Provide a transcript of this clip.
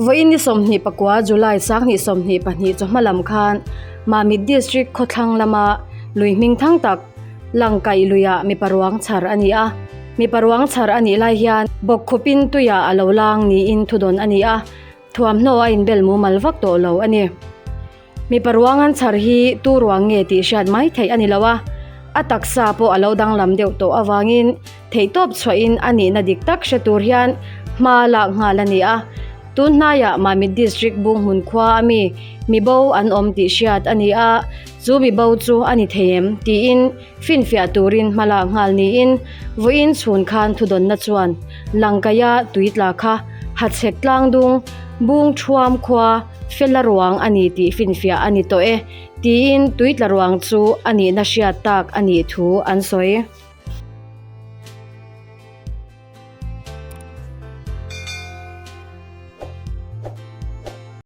Vawiin ni 24 July 2022 chawhma lam khan Mamit District khawthlang lama lui hming thang tak Langkaih luiah mipa ruang chhar a ni a. Mipa ruang chhar a nih lai hian bawkkhupin tuiah a lo lang niin thudawn a ni a, thuamhnaw a inbel mumal vak tawh lo a ni. Mipa ruang an chhar hi tu ruang nge tih hriat mai theih a ni lo a, a taksa pawh a lo danglam deuh tawh avangin theihtawp chhuahin a nihna dik tak hre tur hian hma lak nghal a ni a. Tun hnaiah Mamit District Bunghmun khua a mi mibo an awm tih hriat a ni a, chu mibo chu a ni thei em tiin finfiah turin hma lak nghal niin vawiin chhun khan thudawnna chuan Langkaia tui tla kha Hachhek tlangdung Bungthuam khua Fela ruang a ni tih finfiah a ni tawh e tiin tui tla ruang chu a nihna hriat tak a nih thu an sawi.